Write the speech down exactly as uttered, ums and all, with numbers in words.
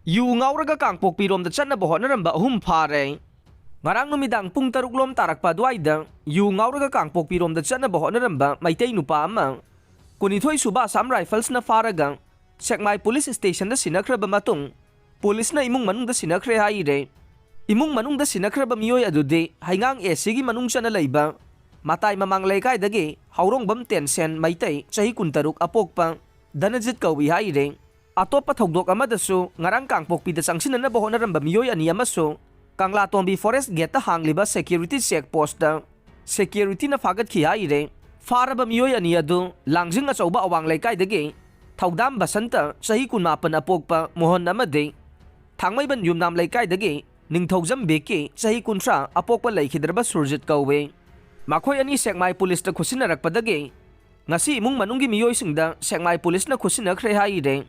U ꯉꯥꯎꯔꯒ ꯀꯥꯡꯄꯣꯛꯄꯤꯔꯣꯝꯗ ꯆꯠꯅꯕ ꯍꯣꯠꯅꯔꯝꯕ ꯑꯍꯨꯝ ꯐꯥꯔꯦ꯫ ꯉꯔꯥꯡ ꯅꯨꯃꯤꯗꯥꯡ ꯄꯨꯡ ꯇꯔꯨꯛ ꯂꯣꯝ ꯇꯥꯔꯛꯄ ꯑꯗꯨꯋꯥꯏꯗ ꯌꯨ ꯉꯥꯎꯔꯒ ꯀꯥꯡꯄꯣꯛꯄꯤꯔꯣꯝꯗ ꯆꯠꯅꯕ ꯍꯣꯠꯅꯔꯝꯕ ꯃꯩꯇꯩ ꯅꯨꯄꯥ ꯑꯃ ꯀꯨꯟꯅꯤꯊꯣꯏ ꯁꯨꯕ ꯑꯁꯥꯝ ꯔꯥꯏꯐꯜꯁꯅ ꯐꯥꯔꯒ ꯁꯦꯛꯃꯥꯏ ꯄꯨꯂꯤꯁ ꯁ꯭ꯇꯦꯁꯟꯗ ꯁꯤꯟꯅꯈ꯭ꯔꯕ ꯃꯇꯨꯡ, ꯄꯨꯂꯤꯁꯅ ꯏꯃꯨꯡ ꯃꯅꯨꯡꯗ ꯁꯤꯟꯅꯈ꯭ꯔꯦ ꯍꯥꯏꯔꯦ꯫ ꯏꯃꯨꯡ ꯃꯅꯨꯡꯗ ꯁꯤꯟꯅꯈ꯭ꯔꯕ ꯃꯤꯑꯣꯏ ꯑꯗꯨꯗꯤ ꯍꯩꯉꯥꯡ ꯑꯦ ꯁꯤꯒꯤ ꯃꯅꯨꯡ ꯆꯟꯅ ꯂꯩꯕ ꯃꯇꯥꯏ ꯃꯃꯥꯡ ꯂꯩꯀꯥꯏꯗꯒꯤ ꯍꯧꯔꯣꯡꯕꯝ ꯇꯦꯟꯁꯦꯟ ꯃꯩꯇꯩ, ꯆꯍꯤ ꯀꯨꯟꯇꯔꯨꯛ, ꯑꯄꯣꯛꯄ ꯗꯅꯖꯤꯠ ꯀꯧꯏ ꯍꯥꯏꯔꯦ꯫ ꯑꯇꯣꯞꯄ ꯊꯧꯗꯣꯛ ꯑꯃꯗꯁꯨ ꯉꯔꯥꯡ ꯀꯥꯡꯄꯣꯛꯄꯤꯗ ꯆꯪꯁꯤꯟꯅꯅꯕ ꯍꯣꯠꯅꯔꯝꯕ ꯃꯤꯑꯣꯏ ꯑꯅꯤ ꯑꯃꯁꯨ ꯀꯪꯂꯥꯇꯣꯡꯕꯤ ꯐꯣꯔꯦꯁ ꯒꯦꯠꯇ ꯍꯥꯡꯂꯤꯕ ꯁꯦꯀ꯭ꯌꯨꯔꯤꯇꯤ ꯆꯦꯛ ꯄꯣꯁꯇ ꯁꯦꯀ꯭ꯌꯨꯔꯤꯇꯤꯅ ꯐꯥꯒꯠꯈꯤ ꯍꯥꯏꯔꯦ꯫ ꯐꯥꯔꯕ ꯃꯤꯑꯣꯏ ꯑꯅꯤ ꯑꯗꯨ ꯂꯥꯡꯖꯤꯡ ꯑꯆꯧꯕ ꯑꯋꯥꯡ ꯂꯩꯀꯥꯏꯗꯒꯤ ꯊꯧꯗꯥꯝ ꯕꯁꯟꯇ, ꯆꯍꯤ ꯀꯨꯟꯃꯥꯄꯟ, ꯑꯄꯣꯛꯄ ꯃꯣꯍꯟ ꯑꯃꯗꯤ ꯊꯥꯡꯃꯩꯕꯟ ꯌꯨꯝꯅꯥꯝ ꯂꯩꯀꯥꯏꯗꯒꯤ ꯅꯤꯡꯊꯧꯖꯝ ꯕꯦꯛꯀꯤ, ꯆꯍꯤ ꯀꯨꯟꯊ꯭ꯔꯥ, ꯑꯄꯣꯛꯄ ꯂꯩꯈꯤꯗ꯭ꯔꯕ ꯁꯨꯔꯖꯤꯠ ꯀꯧꯏ꯫ ꯃꯈꯣꯏ ꯑꯅꯤ ꯁꯦꯛꯃꯥꯏ ꯄꯨꯂꯤꯁꯇ ꯈꯨꯠꯁꯤꯟꯅꯔꯛꯄꯗꯒꯤ ꯉꯁꯤ ꯏꯃꯨꯡ ꯃꯅꯨꯡꯒꯤ ꯃꯤꯑꯣꯏꯁꯤꯡꯗ ꯁꯦꯛꯃꯥꯏ ꯄꯨꯂꯤꯁꯅ ꯈꯨꯠꯁꯤꯟꯅꯈ꯭ꯔꯦ ꯍꯥꯏꯔꯦ꯫